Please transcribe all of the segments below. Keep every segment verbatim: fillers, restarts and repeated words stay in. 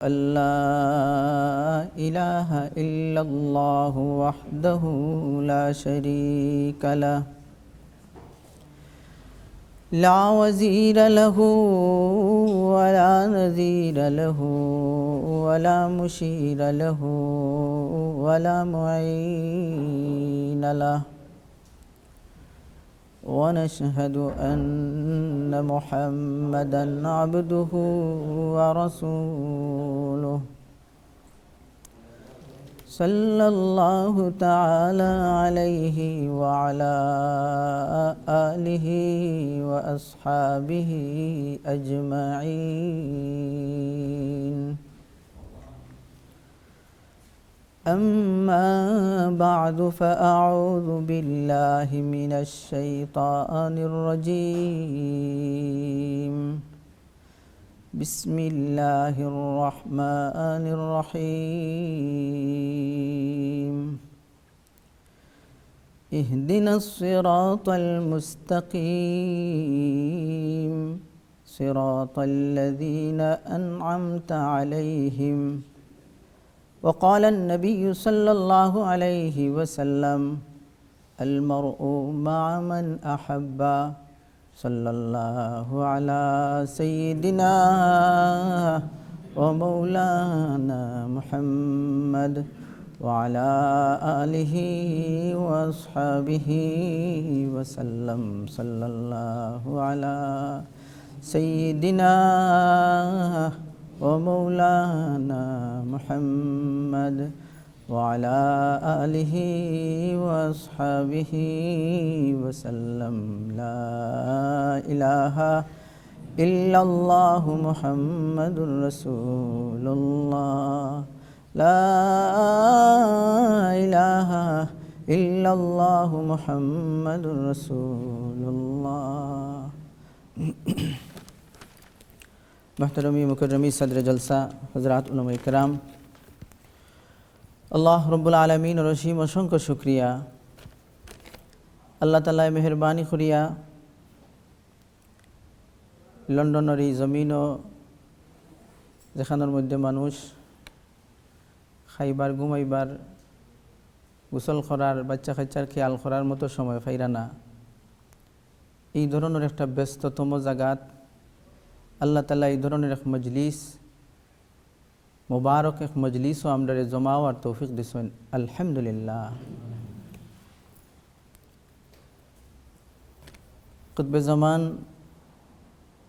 أن لا إله إلا الله وحده لا شريك له، لا وزير له ولا نذير له ولا مشير له ولا معين له. ونشهد أن محمدا عبده ورسوله، صلى الله تعالى عليه وعلى آله وأصحابه أجمعين. أما بعد، فأعوذ بالله من الشيطان الرجيم. بسم الله الرحمن الرحيم. اهدنا الصراط المستقيم، صراط الذين أنعمت عليهم. وقال النبي صلى الله عليه وسلم: المرء مع من أحب. صلى الله على سيدنا ومولانا محمد وعلى آله وأصحابه وسلم. صلى الله على سيدنا ومولانا محمد وعلى آله وأصحابه وسلم. لا إله إلا الله محمد رسول الله. لا إله إلا الله محمد رسول الله. মুহতারামি মুকাররামি সদরে জলসা, হযরত উলামায়ে কেরাম, আল্লাহ রব্বুল আলামিন রহিম, অসংখ্য শুকরিয়া। আল্লাহ তাআলায় মেহেরবানি করিয়া লন্ডনর এই জমিনও, যেখানর মধ্যে মানুষ খাইবার, ঘুমাইবার, গোসল করার, বাচ্চা কাচ্চার খেয়াল করার মতো সময় পাইরা না, এই ধরনর একটা ব্যস্ততম জাগাত আল্লাহ তাআলায় এই ধরনর এক মজলিস, মোবারক এক মজলিসও আমরারে জমা অওয়ার তৌফিক দিছইন। আলহামদুলিল্লাহ। কুতবে জামান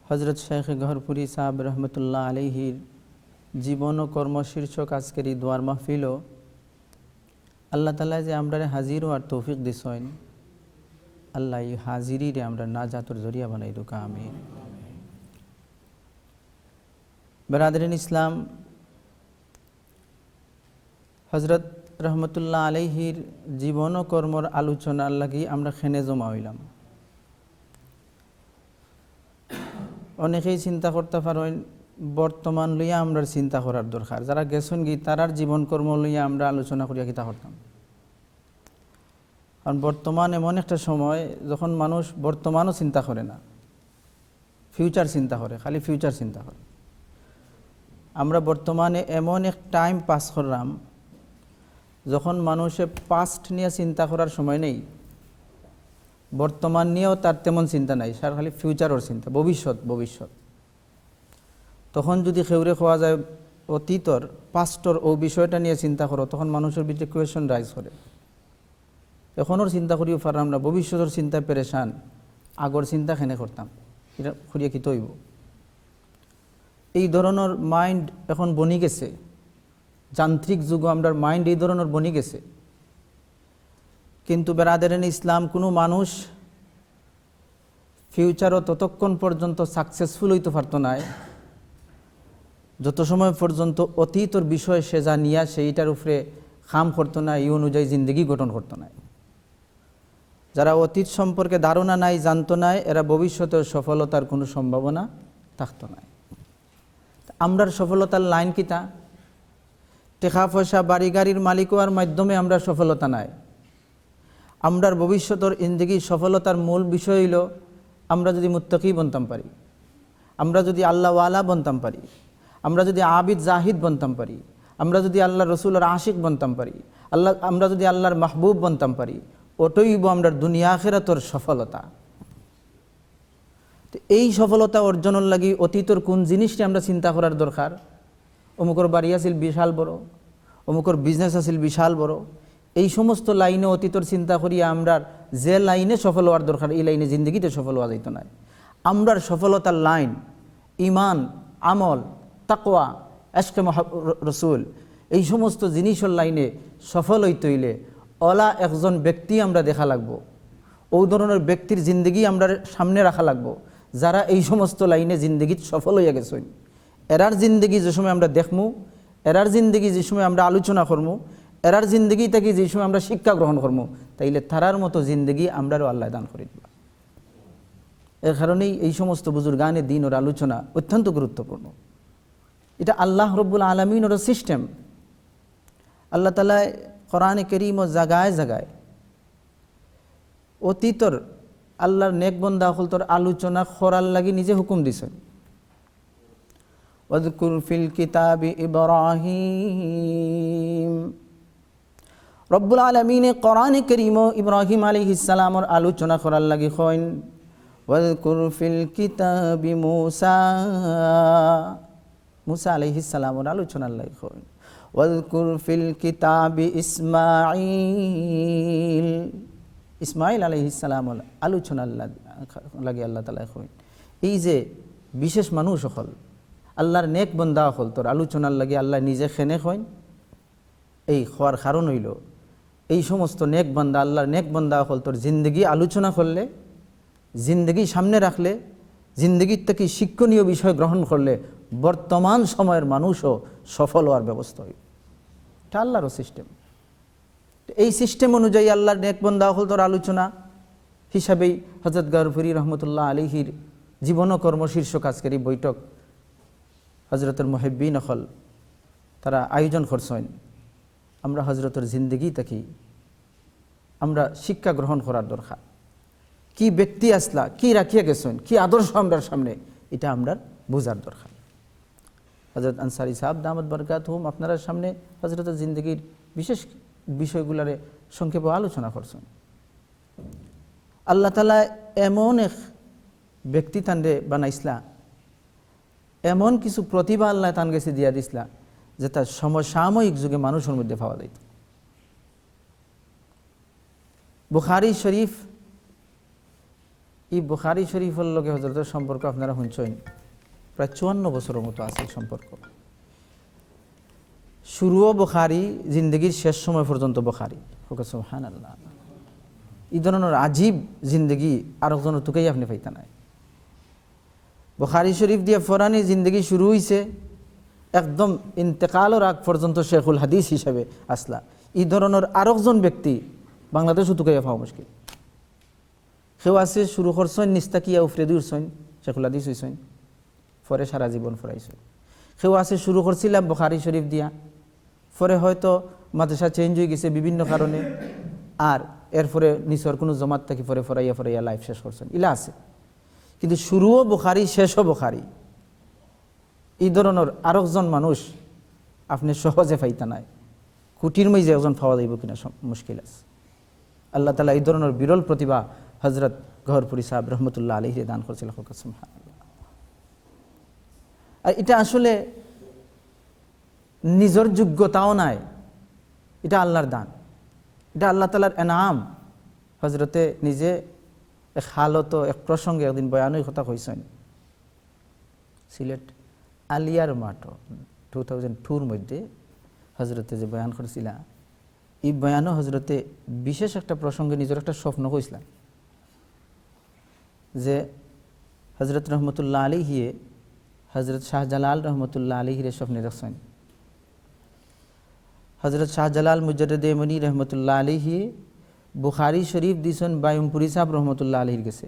হযরত শাইখে গহরপুরী সাহেব রহমতুল্লাহ আলাইহির জীবন ও কর্ম শীর্ষক আজকের এই দোয়ার মাহফিলও আল্লাহ তাআলায় যে আমরারে হাজির অওয়ার তৌফিক দিছইন, আল্লাহ এই হাজিরিরে আমরার নাজাতর জরিয়া বানাই দেউক্কা, আমিন। বেরাদরিন ইসলাম, হযরত রহমতুল্লাহ আলাইহির জীবন ও কর্মর আলোচনার লাগি আমরা কেনে জমা অইলাম। অনেকেই চিন্তা করতা পারইন, বর্তমান লইয়া আমরার চিন্তা করার দরকার। যারা গেছইনগি, তারার জীবন কর্ম লইয়া আমরা আলোচনা করিয়া কিতা করতাম? কারণ বর্তমান এমন একটা সময়, যখন মানুষ বর্তমানও চিন্তা করে না, ফিউচার চিন্তা করে, খালি ফিউচার চিন্তা করে। আমরা বর্তমানে এমন এক টাইম পাস কররাম, যখন মানুষে পাস্ট নিয়া চিন্তা করার সময় নেই, বর্তমান নিয়াও তার তেমন চিন্তা নাই, তার খালি ফিউচারর চিন্তা, ভবিষ্যৎ, ভবিষ্যৎ। তখন যুদি কেউরে কওয়া যায় অতীতর, পাস্টর অউ বিষয়টা নিয়া চিন্তা করো, তখন মানুষর ভিতরে কোয়েশন রাইজ করে। অখনর চিন্তা করিও পাররাম না, ভবিষ্যতর চিন্তায় পেরেশান, আগর চিন্তা কেনে করতাম, ইটা করিয়া কিতা অইবো? এই ধরনর মাইন্ড অখন বনি গেছে, যান্ত্রিক যুগো আমরার মাইন্ড এই ধরনর বনি গেছে। কিন্তু বেরাদরিন ইসলাম, কুনু মানুষ ফিউচারও ততক্ষণ পর্যন্ত সাকসেসফুল অইতো পারতো নায়, যত সময় পর্যন্ত অতীতর বিষয় সে জানিয়া সেইটার উপরে কাম করতো নায়, এই অনুযায়ী জিন্দেগি গঠন করতো নায়। যারা অতীত সম্পর্কে ধারণা নাই, জানতো নায়, এরা ভবিষ্যতে সফলতার কুনু সম্ভাবনা থাকতো নায়। আমরার সফলতার লাইন কিতা? টেকা পয়সা, বাড়ি গাড়ির মালিক অওয়ার মাধ্যমে আমরার সফলতা নায়। আমরার ভবিষ্যতর জিন্দেগির সফলতার মূল বিষয় অইলো আমরা যুদি মুত্তাকি বনতাম পারি, আমরা যুদি আল্লাহওয়ালা বনতাম পারি, আমরা যদি আবিদ জাহিদ বনতাম পারি, আমরা যদি আল্লাহর রসুলর আশিক বনতাম পারি, আল্লাহ, আমরা যদি আল্লাহর মাহবুব বনতাম পারি, ওটাই অইবো আমরার দুনিয়া আখেরাতর সফলতা। তো এই সফলতা অর্জনর লাগি অতীতর কোন জিনিসটি আমরা চিন্তা করার দরকার? অমুকর বাড়ি আছিল বিশাল বড়, অমুকর বিজনেস আছিল বিশাল বড়, এই সমস্ত লাইনে অতীতর চিন্তা করিয়া আমরার যে লাইনে সফল অওয়ার দরকার, এই লাইনে জিন্দগিতে সফল অওয়া যাইতো নায়। আমরার সফলতার লাইন ইমান, আমল, তাকওয়া, এশকে মহা-, র-, রসুল, এই সমস্ত জিনিসর লাইনে সফল অইতে অইলে অলা একজন ব্যক্তি আমরা দেখা লাগবো, অউ ধরনর ব্যক্তির জিন্দগি আমরার সামনে রাখা লাগবো, যারা এই সমস্ত লাইনে জিন্দগিত সফল অইয়া গেছইন। এরার জিন্দগি যে সময় আমরা দেখমু, এরার জিন্দগি যে সময় আমরা আলোচনা করমু, এরার জিন্দগি থাকি যে সময় আমরা শিক্ষা গ্রহণ করমু, তাইলে তারার মতো জিন্দগি আমরারও আল্লায় দান করি দিবা। এর কারণেই এই সমস্ত বুজুর্গানে দ্বীনর আলোচনা অত্যন্ত গুরুত্বপূর্ণ। এটা আল্লাহ রব্বুল আলামিনর সিস্টেম। আল্লাহ তাআলায় কোরআনে করিমো জাগায় জাগায় অতীতর আল্লাহর নেক বন্দা অকলতর আলোচনা করার লাগি নিজে হুকুম দিছইন। ওয়াজকুর ফিল কিতাবি ইব্রাহিম। রব্বুল আলামিনে কোরআনে করিমো ইব্রাহিম আলাইহিস সালামর আলোচনা করার লাগি কইন, ওয়াজকুর ফিল কিতাবি মুসা। মুসা আলাইহিস সালামর আলোচনার লাগি কইন, ওয়াজকুর ফিল কিতাবি ইসমাইল। ইসমাইল আলাইহিস সালামর আলোচনার লাগ-, লাগি আল্লাহ তাআলায় কইন। এই যে বিশেষ মানুষ অকল, আল্লাহর নেক বন্দা অকলতর আলোচনার লাগি আল্লায় নিজে কেনে কইন, এই কওয়ার কারণ অইলো, এই সমস্ত নেক বান্দা, আল্লাহর নেক বান্দা অকলতর জিন্দগি আলোচনা করলে, জিন্দগি সামনে রাখলে, জিন্দগির থাকি শিক্ষণীয় বিষয় গ্রহণ করলে বর্তমান সময়ের মানুষও সফল অওয়ার ব্যবস্থা অইবো। এটা আল্লাহরও সিস্টেম। তো এই সিস্টেম অনুযায়ী আল্লাহর নেক বান্দা অকলতর আলোচনা হিসাবেই হযরত গহরপুরী রহমতুল্লাহ আলাইহির জীবন ও কর্ম শীর্ষক আজকের এই বৈঠক হজরতর মুহিব্বিন অকল তারা আয়োজন করছইন। আমরা হজরতর জিন্দগি থাকি আমরা শিক্ষা গ্রহণ করার দরকার। কি ব্যক্তি আছলা, কি রাখিয়া গেছইন, কি আদর্শ আমরার সামনে, এটা আমরার বুঝার দরকার। হজরত আনসারী সাহেব দামাত বারকাতহুম আপনারার সামনে হজরতর জিন্দগির বিশেষ বিষয়গুলারে সংক্ষেপে আলোচনা করছইন। আল্লাহ তাআলায় এমন এক ব্যক্তি তানরে বানাইছলা, এমন কিছু প্রতিভা আল্লায় তান গেছে দিয়া দিছলা, যেটা সমসাময়িক যুগে মানুষর মধ্যে পাওয়া যাইতো। বুখারী শরীফ, এই বুখারী শরীফর লগে হজরতর সম্পর্ক আপনারা হুনছইন, প্রায় চুয়ান্ন বছরর মতো আছিল সম্পর্ক। শুরুও বুখারী, জিন্দগির শেষ সময় পর্যন্ত বুখারী। কউক্কা সুবহানাল্লাহ। এই ধরনর আজীব জিন্দগি আরকজনর তুকাই আপনে পাইতা নায়। বুখারী শরীফ দিয়া ফরানি জিন্দগি শুরু অইছে, একদম ইন্তেকালর আগ পর্যন্ত শেখুল হাদিস হিসাবে আছলা। এই ধরনর আরকজন ব্যক্তি বাংলাদেশও তুকাইয়া পাওয়া মুশকিল। কেউ আছে শুরু করছইন নিচ থাকিয়া উফরেদি উঠছইন, শেখুল হাদিস অইছইন, পরে সারা জীবন ফরাইছইন। কেউ আছে শুরু করছিলা বুখারী শরীফ দিয়া, পরে হয়তো মাদ্রাসা চেঞ্জ অইগেছে বিভিন্ন কারণে, আর এরপরে নিচর কুনু জমাত থাকি পরে ফরাইয়া ফরাইয়া লাইফ শেষ করছইন, ইলা আছে। কিন্তু শুরুও বুখারী, শেষও বুখারী, এই ধরনর আরকজন মানুষ আপনে সহজে পাইতা নায়। কুটির মাঝে একজন পাওয়া যাইবো কিনা সম-, মুশকিল আছে। আল্লাহ তাআলায় এই ধরনর বিরল প্রতিভা হজরত গহরপুরী সাহেব রহমতুল্লাহ আলাইহিরে দান করছিলা। কউক্কা সুবহানাল্লাহ। আর এটা আসলে নিজর যোগ্যতাও নায়, এটা আল্লাহর দান, এটা আল্লাহ তাআলার এনাম। হজরতে নিজে এক হালতো, এক প্রসঙ্গে একদিন বয়ানো ই কথা কইছইন। সিলেট আলিয়ার মাঠো টু থাউজেন্ড টুর মধ্যে হজরতে যে বয়ান করছিলা, এই বয়ানো হজরতে বিশেষ একটা প্রসঙ্গে নিজর একটা স্বপ্ন কইছলা যে হজরত রহমতুল্লাহ আলাইহিয়ে হজরত শাহজালাল রহমতুল্লাহ আলাইহিরে স্বপ্নে দেখছইন। হজরত শাহজালাল মুজাররদে ইয়ামনি রহমতুল্লাহ আলাইহি বুখারী শরীফ দিছইন বায়ুমপুরী সাহেব রহমতুল্লাহ আলাইহির গেছে।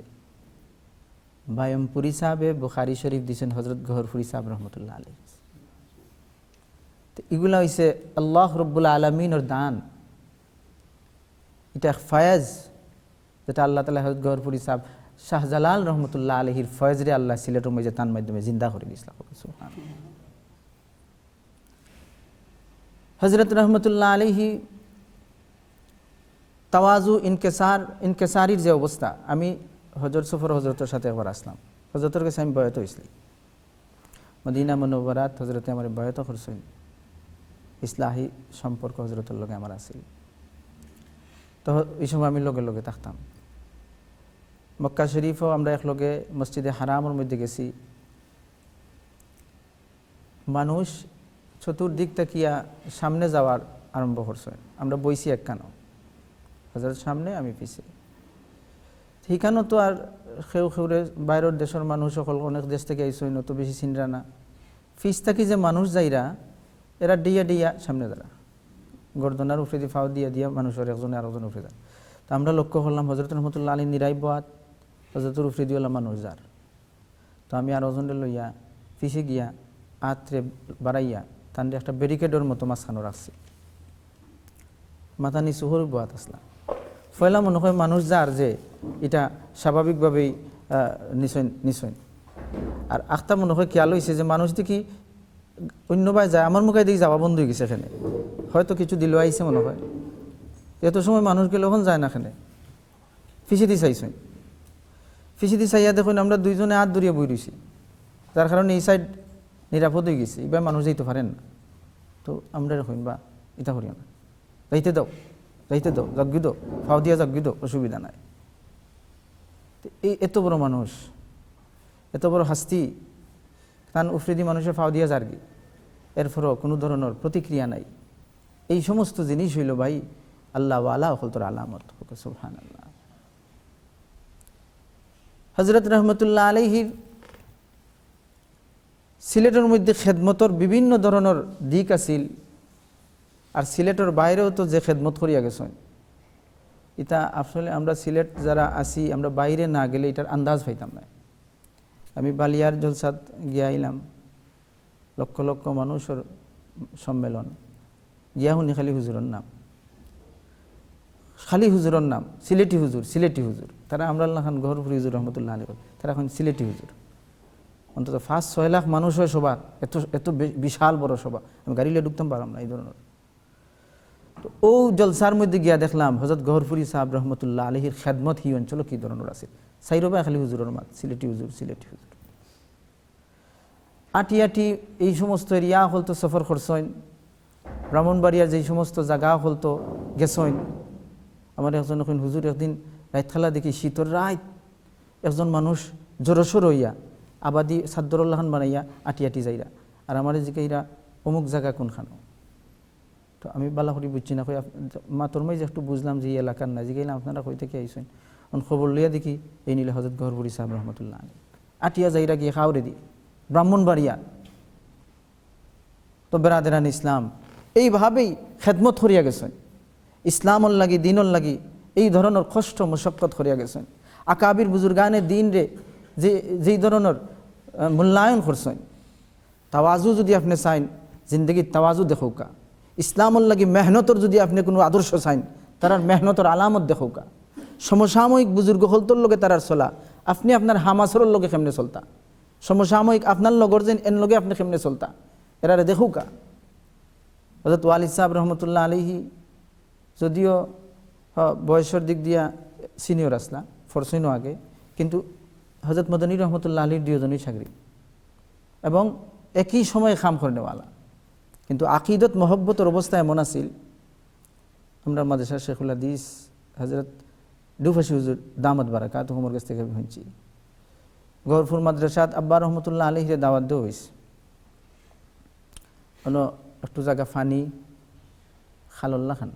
বায়ুমপুরী সাহেবে বুখারী শরীফ দিছইন হজরত গহরপুরী সাহেব রহমতুল্লাহ আলাইহির গেছে। তো ইগুলা অইছে আল্লাহ রব্বুল আলামিনর দান। এটা এক ফয়েজ, যেটা আল্লাহ তাআলায় হজরত গহরপুরী সাহেব শাহজালাল রহমতুল্লাহ আলাইহির ফয়েজরে আল্লায় সিলেটর মাঝে তান মাধ্যমে জিন্দা করি দিছলা। সুবহানাল্লাহ। হজরত রহমতুল্লাহ আলাইহি তাওয়াজু, ইনকেসার, ইনকেসারির যে অবস্থা, আমি হজরত সফর হজরতর সাথে একবার আসলাম, হজরতর কাছে আমি বয়াত হইছিলাম। মদিনা মুনাওয়ারাত হজরতে আমারে বয়াত করছইন, ইসলাহি সম্পর্ক হজরতর লগে আমার আছিল। তো এই সময় আমি লগে লগে থাকতাম। মক্কা শরীফও আমরা একলগে মসজিদে হারামর মধ্যে গেছি। মানুষ চতুর্দিক তাকিয়া সামনে যাওয়ার আরম্ভ করছে। আমরা বইছি একখানো, হজরত সামনে, আমি পিছে। হিখানো তো আর কেউ কেউরে, বাইরের দেশের মানুষ সকল, অনেক দেশ থেকে আইসইন, অত বেশি চিনরা না। পিছ থাকি যে মানুষ যাইরা, এরা ডিয়া ডিয়া সামনে যারা, গর্দনার উপরেদি ফাও দিয়া দিয়া মানুষের একজনে আরেকজন উপরে যারা। তো আমরা লক্ষ্য করলাম হজরত রহমতুল্লাহ আলী নিরাই বওয়াত, হজরতর উপরেদি ওলা মানুষ যার। তো আমি আরোজনরে লইয়া পিছে গিয়া আতরে বাড়াইয়া তানরে একটা ব্যারিকেডর মতো মাঝখানো রাখছি। মাথা নিচু করি বওয়াত আসলাম। পয়লা মনে হয় মানুষ যার যে এটা স্বাভাবিকভাবেই, আহ, নিছইন, নিছইন। আর আখতা মনে হয় খেয়াল হইছে যে মানুষ দেখি অন্য বায় যায়, আমার মুখে দেখি যাওয়া বন্ধ হয়ে গেছে এখানে। হয়তো কিছু দিল আইছে মনে হয়। এত সময় মানুষ গেলে এখন যায় না এখানে। পিছেদি চাইছইন। পিছেদি চাইয়া দেখইন আমরা দুইজনে আত ধরিয়া বই রইছি, যার কারণে এই সাইড নিরাপদ হয়ে গেছে, ইবায় মানুষ যাইতে পারেন না। তো আমরা কইন, "বা, ইতা করিও না, যাইতে দাও, যাইতে দাও, যাগি দাও, ফাও দিয়া যাগি দাও, অসুবিধা নাই।" তো এই এত বড় মানুষ, এত বড় হাস্তি, তান উফরেদি মানুষে ফাও দিয়া যারগি, এরপরও কোনো ধরনের প্রতিক্রিয়া নাই। এই সমস্ত জিনিস হইল ভাই আল্লাহ ওয়ালা অকলতর আলামত। সুবহানাল্লাহ। হজরত রহমতুল্লাহ আলাইহির সিলেটর মধ্যে খেদমতর বিভিন্ন ধরনের দিক আছিল, আর সিলেটর বাইরেও তো যে খেদমত করিয়া গেছেন, এটা আসলে আমরা সিলেট যারা আছি, আমরা বাইরে না গেলে এটার আন্দাজ পাইতাম না। আমি বালিয়ার জলসাত গিয়া আইলাম, লক্ষ লক্ষ মানুষের সম্মেলন, গিয়া শুনি খালি হুজুরের নাম, খালি হুজুরের নাম, সিলেটি হুজুর, সিলেটি হুজুর। তারা আমরার লাখান গহরপুরি হুজুর রহমতুল্লাহ আলী, তারা এখন সিলেটি হুজুর। অন্তত পাঁচ ছয় লাখ মানুষ হয় সভা, এত, এত বি-, বিশাল বড় সভা, আমি গাড়ি লিয়ে ঢুকতাম পারলাম না এই ধরনের। তো ও জলসার মধ্যে গিয়া দেখলাম হজরত গহরপুরি সাহেব রহমতুল্লাহ আলহির খেদমত হি অঞ্চল কি ধরনের আছে। সাইরোবা খালি হুজুরের মাত, সিলেটি হুজুর, সিলেটি হুজুর। আটি আটি এই সমস্ত এরিয়া হলতো সফর করছইন, ব্রাহ্মণবাড়িয়ার যেই সমস্ত জায়গা হলতো গেছইন। আমার একজন এখন হুজুর একদিন রাইত খালা দেখি শীতর রাইত একজন মানুষ জড়সড় হইয়া আবাদি সাদ্দরল্লাহান বানাইয়া আটি আটি যাইরা, আর আমার জিকাইরা অমুক জায়গা কোনখানো। তো আমি বালা করি বুঝছি না, কই আপ-, মাতর মাঝে একটু বুঝলাম যে এই এলাকার না, জিগাইলাম, "আপনারা কই থেকে আইছেন?" অন খবর লইয়া দেখি এই নিলে হজরত গহরপুরি সাহেব রহমতুল্লাহ আলী। আটিয়া যাইরা গিয়া খাওরে দি, ব্রাহ্মণবাড়িয়া। তো বেরাদেরান ইসলাম, এইভাবেই খেদমত করিয়া গেছেন, ইসলামর লাগি, দিনর লাগি এই ধরনের কষ্ট মশক্কত করিয়া গেছেন। আকাবির বুজুর্গানে দিন রে যে, যেই ধরনের, আহ, মূল্যায়ন করছেন, তাওয়াজু যদি আপনি চাইন, জিন্দগিত তাওয়াজু দেখউকা। ইসলামর লাগি মেহনতর যদি আপনি কোনো আদর্শ চাইন, তারার মেহনতর আলামত দেখউকা। সমসাময়িক বুজুর্গ হলতর লগে তারার চলা, আপনি আপনার হামাসরর লগে কেমনে চলতা? সমসাময়িক আপনার লগর যেন এন লগে আপনি কেমনে চলতা? এরারে দেখউকা। হজরত ওয়ালিদ সাহেব রহমতুল্লাহ আলাইহি যদিও, হ, বয়সর দিক দিয়া সিনিয়র আসলা, ফরসইনও আগে, কিন্তু হজরত মদনী রহমতুল্লাহ আলীর দুইজনই সাগরি এবং একই সময়ে কাম করনেওয়ালা। কিন্তু আকিদত মহব্বতর অবস্থা এমন আছিল, আমরা মাদ্রাসার শেখুল হাদিস হজরত ডুফাসি হুজুর দামাত বারাকাত হুমর কাছ থেকে আমি শুনছি, গহরপুর মাদ্রাসাত আব্বা রহমতুল্লাহ আলহিরে দাওয়াত দেওয়া হয়েছে। অনো একটু জায়গা ফানি খালল্লা খান।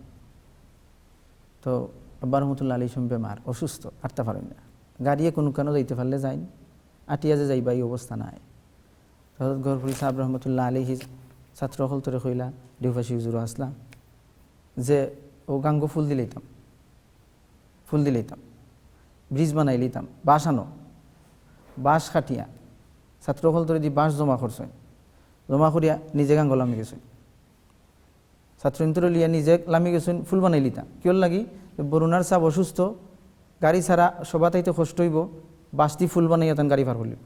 তো আব্বা রহমতুল্লাহ আলী সম বেমার, অসুস্থ, আটতা পারেন না। গাড়িয়ে কোনো কেন যাইতে পারলে যাইন, আটিয়া যে যাইবা এই অবস্থা নাই। তো হজরত গহরপুরি সাহেব রহমতুল্লাহ আলহি ছাত্র হকলতরে কইলা, ডেউফাসি হুজুরও আসলা, যে ও গাঙ্গো ফুল দিলাইতাম, ফুল দিলাইতাম, ব্রিজ বানাই লিতাম, বাঁশ আনো, বাঁশ কাটিয়া ছাত্র হকলতরে দি বাঁশ জমা করছইন, জমা করিয়া নিজে গাঙ্গো লামি গেছইন। ছাত্র ইন্তরে লিয়া নিজে লামি গেছইন ফুল বানাই লিতা। কিয়র লাগি? যে বরুণার সাহেব অসুস্থ, গাড়ি ছাড়া সভা তাইতে কষ্ট হইব, বাঁশ দি ফুল বানাইয়া তান গাড়ি পার করিলিব।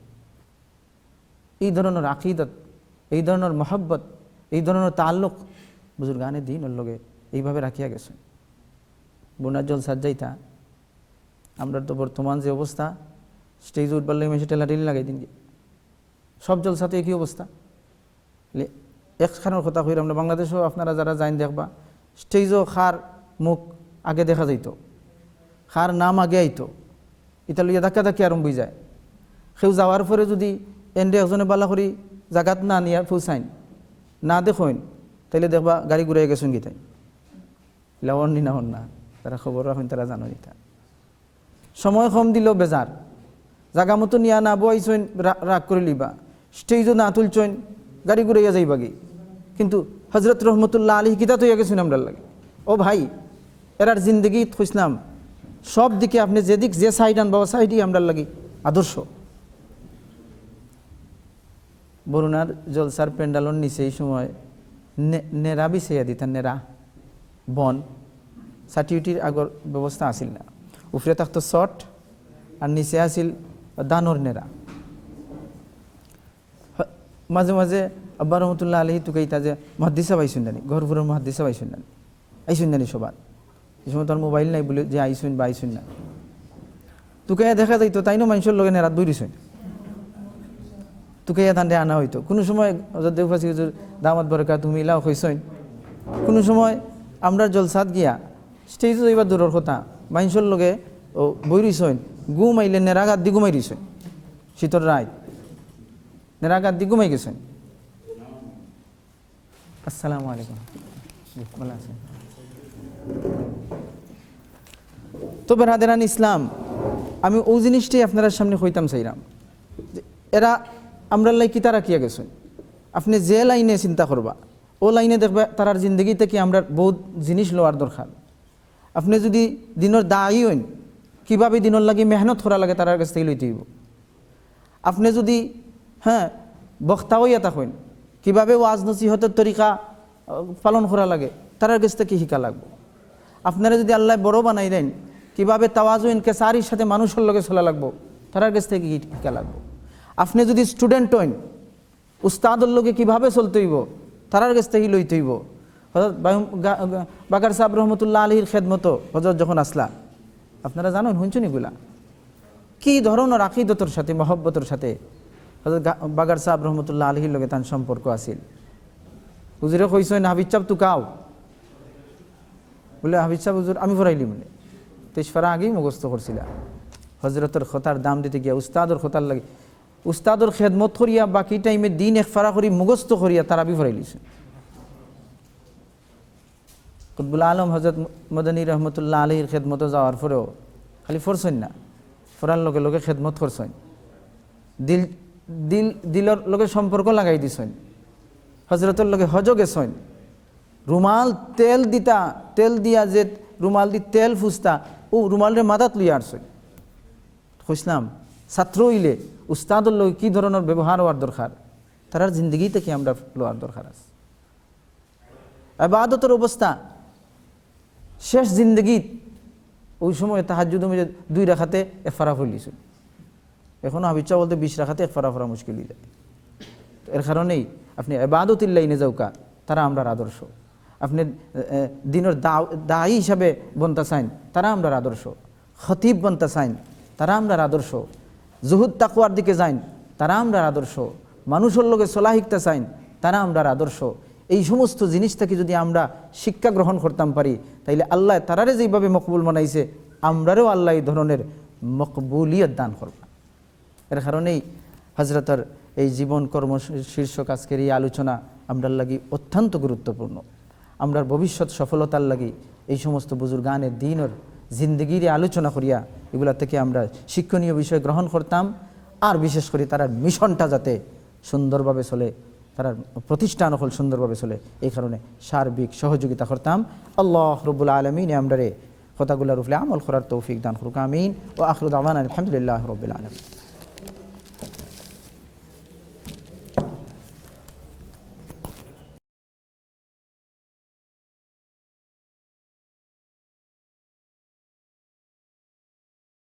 এই ধরনের আকিদত, এই ধরনের মহব্বত, এই ধরনের তাল্লুক বুজুর্গানে দিনর লগে এইভাবে রাখিয়া গেছইন। বরুনার জলসাত যাইতা, আমরার তো বর্তমান যে অবস্থা, স্টেজো উঠবার লাগি মানষে ঠেলাঠেলি লাগাই দিন গি। সব জলসাতে একই অবস্থা। লে-, একখানোর কথা কইরাম না, বাংলাদেশো আপনারা যারা যাইন দেখবা, স্টেজো কার মুখ আগে দেখা যাইতো, কার নাম আগে আইতো, ইতা লইয়া ধাক্কাধাক্কি আরম্ভ অইযায়। কেউ যাওয়ার পরে যুদি এনরে একজনে বালা করি জাগাত না নিয়া পৌঁছাইন, না দেখইন, তাইলে দেখবা গাড়ি ঘুরাইয়া গেছইন গি তাইন। ইলা অর নি না অর না, যারা খবর রাখইন তারা জানইন ইতা। সময় কম দিলেও বেজার, জাগা মতো নিয়া না বওয়াইছইন, রা-, রাগ করিলিবা। স্টেজো না তুলছইন, গাড়ি ঘুরাইয়া যাইবা গি। কিন্তু হজরত রহমতুল্লাহ আলাইহি কিতা থইয়া গেছইন আমরার লাগি? ও ভাই, এরার জিন্দেগিত কইছলাম, সব দিকে আপনে যেদিক যে সাইড আনবা, ও সাইডই আমরার লাগি আদর্শ। বরুনার জলসার প্যান্ডেলর নিচে এই সময় নে-, নেরা বিছাইয়া দিতা, নেরা বন, ছাটি-উটির আগর ব্যবস্থা আছিল না। উপরে থাকতো চট, আর নিচে আছিল ধানর নেরা। হ-, মাঝে মাঝে আব্বা রহমতুল্লাহ আলাইহি তুকাইতা যে, "মুহাদ্দিস সাব আইছইন না নি? গহরপুরর মুহাদ্দিস সাব আইছইন না নি? আইছইন না নি সভাত?" এই সময় তো আর মোবাইল নাই বুলে যে আইছইন বা আইছইন না। তুকাইয়া দেখা যাইতো, তাইনও মানষর লগে নেরাত বই রইছইন। তুকাইয়া তানরে আনা অইতো। কুনু সময় হজরত দেউফাসি হুজুর দামাত বারাকাতুহুম ইলাও কইছইন। কুনু সময় আমরার জলসাত গিয়া স্টেজো যাইবা দূরর কথা, মানষর লগে ও বই রইছইন, ঘুম আইলে নেরা গাদ্দি ঘুমাই রইছইন। শীতর রাইত নেরা গাদ্দি ঘুমাই গেছইন। আসসালামু আলাইকুম। জি, ভালা আছইন? তো বেরাদেরান ইসলাম, আমি অউ জিনিসটাই আপনারার সামনে কইতাম চাইরাম যে এরা আমরার লাগি কিতা রাখিয়া গেছইন। আপনে যে লাইনে চিন্তা করবা, অউ লাইনে দেখবা তারার জিন্দেগি থাকি আমরার বউত জিনিস লওয়ার দরকার। আপনে যুদি দিনর দায়ী অইন, কিভাবে দিনর লাগি মেহনত করা লাগে তারার গেছ থাকি লইতে অইবো। আপনে যুদি, হ্যাঁ, বক্তা অইয়া থাকইন, কিভাবে ওয়াজ নসিহতর তরিকা, আহ, পালন করা লাগে, তারার গেছ থাকি হিকা লাগবো। আপনারে যুদি আল্লায় বড় বানাই দেইন, কিভাবে তাওয়াজু ইনকিসারির সাথে মানষর লগে চলা লাগবো, তারার গেছ থাকি হি-, হিকা লাগবো। আপনে যুদি স্টুডেন্ট অইন, উস্তাদর লগে কিভাবে চলতে অইবো, তারার গেছ থাকি লইতে অইবো। হজরত বায়ু-, গা-, গা-, বাগার সাব রহমতুল্লাহ আলাইহির খেদমতো হজরত যখন আছলা, আপনারা জানইন, হুনছইন ইগুলা? কি ধরনর আকিদতর সাথে, মহব্বতর সাথে হজরত গা-, বাগার সাব রহমতুল্লাহ আলাইহির লগে তান সম্পর্ক আছিল। হুজুরে কইছইন, "হাফিজ সাব তুকাও।" বুলে, "হাফিজ সাব হুজুর, আমি পড়াইলিমুনে।" তেইশ পারা আগেই মুখস্থ করছিলা। হজরতর কথার দাম দিতে গিয়া উস্তাদর কথার লাগি, উস্তাদর খেদমত করিয়া বাকি টাইমে দিন এক পারা করি মুখস্থ করিয়া তারাবি পড়াইলিছইন। কুতবুল আলম হজরত মদনী রহমতুল্লাহ আলাইহির খেদমতো যাওয়ার পরেও খালি পড়ছইন না, পড়ার লগে লগে খেদমত করছইন। দিল, দিল, দিলর লগে সম্পর্ক লাগাই দিছইন। হজরতর লগে হজো গেছইন। রুমাল তেল দিতা, তেল দিয়া যে রুমাল দি তেল ফুছতা, অউ রুমালরে মাথাত লইয়া আরছইন। কইছলাম, ছাত্র অইলে উস্তাদর লগে কি ধরনর ব্যবহার অওয়ার দরকার, তারার জিন্দেগি থাকি আমরা লওয়ার দরকার আছে। ইবাদতর অবস্থা, শেষ জিন্দেগিত অউ সময় তাহাজ্জুদর মাঝে দুই রাকাতে এক পারা পড়িলিছইন। এখনো হাফিজ সাব বলতে বিশ রাকাতে এক পারা পড়া মুশকিল অইযায়। তো এর কারণেই আপনে ইবাদতির লাইনে যাউক্কা, তারা আমরার আদর্শ। আপনে, এ, এ, দিনর দাও-, দায়ী হিসাবে বনতা চাইন, তারা আমরার আদর্শ। খতিব বনতা চাইন, তারা আমরার আদর্শ। জুহুদ তাকওয়ার দিকে যাইন, তারা আমরার আদর্শ। মানষর লগে চলা হিকতা চাইন, তারা আমরার আদর্শ। এই সমস্ত জিনিস থাকি যুদি আমরা শিক্ষা গ্রহণ করতাম পারি, তাইলে আল্লায় তারারে যেইভাবে মকবুল বানাইছে, আমরারেও আল্লায় এই ধরনের মকবুলিয়ত দান করবা। এর কারণেই হজরতর এই জীবন কর্ম শীর্ষক আজকের এই আলোচনা আমরার লাগি অত্যন্ত গুরুত্বপূর্ণ। আমরার ভবিষ্যৎ সফলতার লাগি এই সমস্ত বুজুর্গানে দিনর জিন্দেগিরে আলোচনা করিয়া ইগুলা থাকি আমরা শিক্ষণীয় বিষয় গ্রহণ করতাম। আর বিশেষ করি তারার মিশনটা যাতে সুন্দরভাবে চলে, তারার প্রতিষ্ঠান অকল সুন্দরভাবে চলে, এই কারণে সার্বিক সহযোগিতা করতাম। আল্লাহ রব্বুল আলামিনে আমরারে কথাগুলার উপরে আমল করার তৌফিক দান করুক, আমিন। ওয়া আখিরু দাওয়ানা আলহামদুলিল্লাহি রাব্বিল আলামিন।